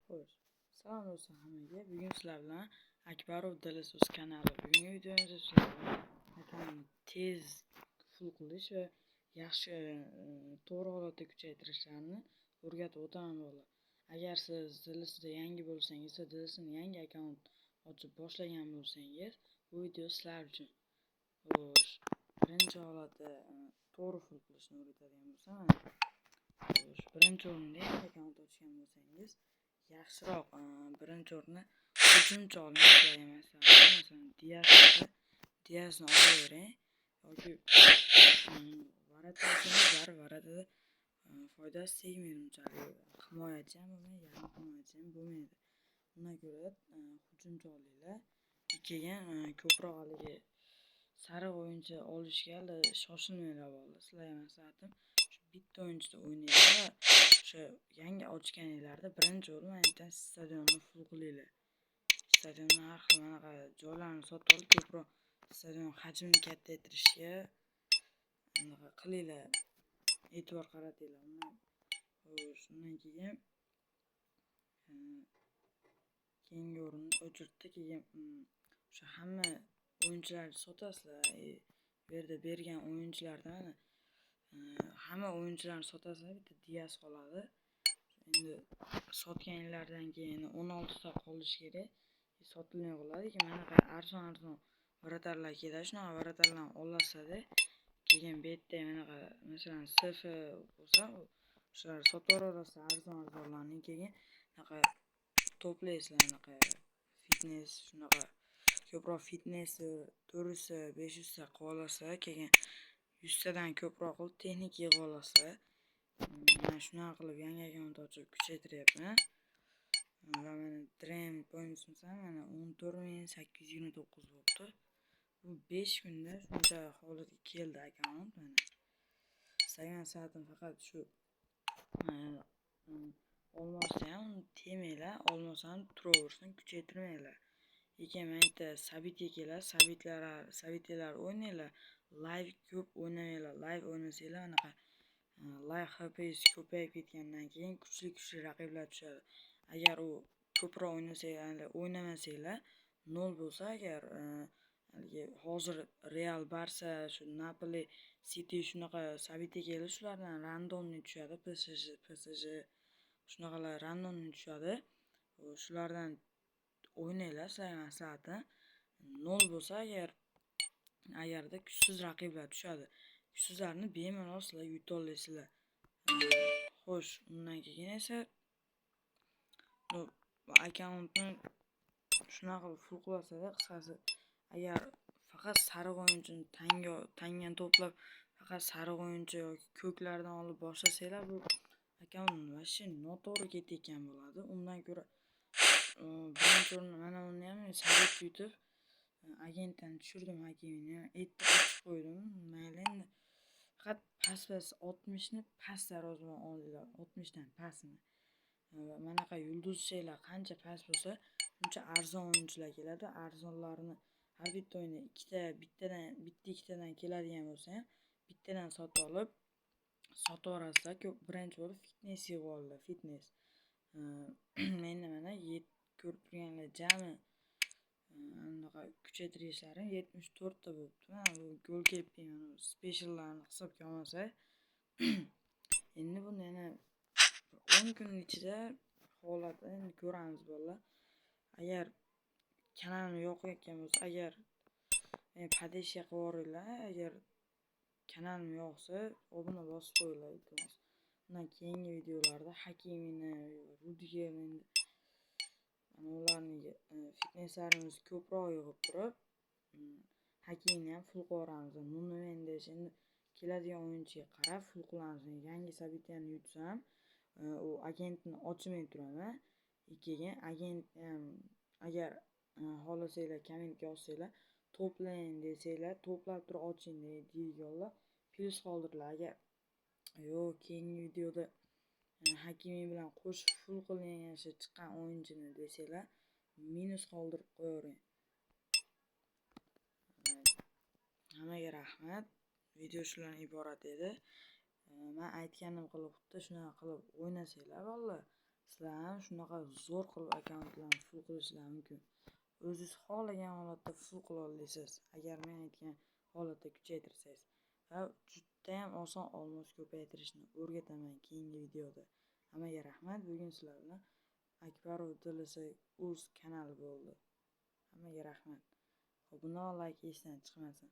Xo'sh, salom do'stlar hammaga. Bugun sizlar bilan Akbarov DLSO'z kanali. Bugungi videomizda sizlar bilan kanalni tez full qilish va yaxshi to'g'ri holatda kuchaytirishlarni o'rgatib o'taman bolalar. Agar siz DLSda yangi bo'lsangiz va DLSni yangi akkaunt ochib boshlagan bo'lsangiz, bu video sizlar uchun. Xo'sh, birinchi holatda to'g'ri full qilishni o'rgatadigan bo'lsam, xo'sh, birinchi o'rinda yangi akkaunt ochgan bo'lsangiz, yaxshiroq birinchi o'rinda hujumchi oling sizlarga masalan. Diasni olavering yoki ворота olsangiz, baribir ворота da foydasi tegmaydi unchalik. Himoyachi ham bo'lmaydi, yarim himoyachi ham bo'lmaydi. Undan ko'ra hujumchi olinglar. Keyin ko'proq haligi sariq o'yinchi olishga hali shoshilmanglar bolalar. Sizlarga maslahatim, shu bitta o'yinchida o'ynanglar. O'sha yangi ochganinglarda birinchi o'rin aynan stadionni full qilinglar. Stadionni har xil anaqa joylarni sotib olib, ko'proq stadion hajmini kattaytirishga anaqa qilinglar, e'tibor qaratinglar. Undan, xo'sh, undan keyin keyingi o'rinni o'chirtdi. Keyin o'sha hamma o'yinchilarni sotasizlar. Bu yerda bergan o'yinchilardan hamma o'yinchilarni sotasizlar, bitta Dias qoladi. Endi sotganinglardan keyin 16 ta qolishi kerak. Sotilmay qoladi. Keyin manaqa arzon-arzon вратарь lar keladi. Shunaqa вратарь larni olasizda, keyin bu yerda anaqa, masalan, SF bo'lsa, o'shalarni sotib yuborasizlar arzon-arzonlarni. Keyin anaqa to'playsizlar, anaqa fitness, shunaqa ko'proq fitness 400 ta, 500 ta qilib olasizlar. Keyin 100 tadan ko'proq qilib texnik yig'ib olasizlar. Man shunaqa qilib yangi akkaunt ochib kuchaytiryapman. Va mana Dream Points mana 14 829 bo'libdi. Bu 5 kunda shuncha holatga keldi akkaunt mana. Istagan soatim faqat shu olmosni ham tegmanglar, olmos ham turaversin, kuchaytirmanglar. Lekin mana yerda событие keladi, события lar o'ynanglar, live ko'p o'ynamanglar. Live o'ynasanglar, anaqa live HPs ko'payib ketgandan keyin kuchli kuchli raqiblar tushadi. Agar u ko'proq o'ynasanglar, o'ynamasanglar, nol bo'lsa agar, haligi hozir Real, Barsa, shu Napoli, City shunaqa событие keladi, shulardan рандомный tushadi. PSG shunaqalar рандомный tushadi. Shulardan o'ynanglar, sizlarga maslahatim. Nol bo'lsa agar, agarda kuchsiz raqiblar tushadi. Kuchsizlarni bemalol sizlar yutolmaysizlar. Xo'sh, undan keyin esa bu akkauntni shunaqa qilib full qilasizlar, qisqasi, agar faqat sariq o'yinchini tanga tangani to'plab, faqat sariq o'yinchi yoki ko'klardan olib boshlasanglar, bu akkaunt вообще noto'g'ri ketayotgan bo'ladi. Undan ko'ra birinchi o'rinni, mana uni ham sovet yutib, agentdan tushirdim, Hakimini ham erta ochib qo'ydim. Mayli, endi faqat past 60 ni past darvozabon olinglar, 60 dan pastini. Manaqa yulduzchalar qancha past bo'lsa, shuncha arzon o'yinchilar keladi. Arzonlarini har bitta o'yinda ikkita, bittadan, bitta ikkitadan keladigan bo'lsa ham, bittadan sotib olib sotib yuborasizlar. Ko'p birinchi bo'lib fitness yig'ib olinglar, fitness. Menda mana ko'rib turganlar, jami anaqa kuchaytirishlarim 74 ta bo'libdi. Mana bu goalkeeping speciallarni hisobga olmasak. Endi buni yana 10 kun ichida holatini endi ko'ramiz, bolalar. Agar kanalim yoqayotgan bo'lsa, agar подписка qilib yuboringlar. Agar kanalim yoqsa, obuna bosib qo'yinglar, iltimos. Undan keyingi videolarda Hakimini, Rudigerni, endi mana ularni fitnesslarimiz ko'proq yig'ib turib, Hakimini ham full qilib yuboramiz. Nuno Mendes, endi keladigan o'yinchiga qarab full qilamiz. Yangi события ni yutsam, u agentni ochmay turaman. Keyin agent ham, agar xohlasanglar, kommentga yozsanglar, to'plang desanglar, to'plab turib oching deydiganlar plyus qoldiringlar. Agar yo'q, keyingi videoda Hakimiy bilan qo'shib full qiling o'sha chiqqan o'yinchini desanglar, minus qoldirib qo'yavering. Hammaga rahmat. Video shulardan iborat edi. Man aytganim qilib, xuddi shunaqa qilib o'ynasanglar, bolalar. Sizlar ham shunaqa zo'r qilib akkauntlarni full qilishinglar mumkin. O'zingiz xohlagan holatda full qila olasiz, agar men aytgan holatda kuchaytirsangiz. Va judayam oson olmos ko'paytirishni o'rgataman keyingi videoda. Hammaga rahmat. Bugun sizlar bilan Akbarov DLS uz kanali bo'ldi. Hammaga rahmat. Obuna, layk esdan chiqmasin.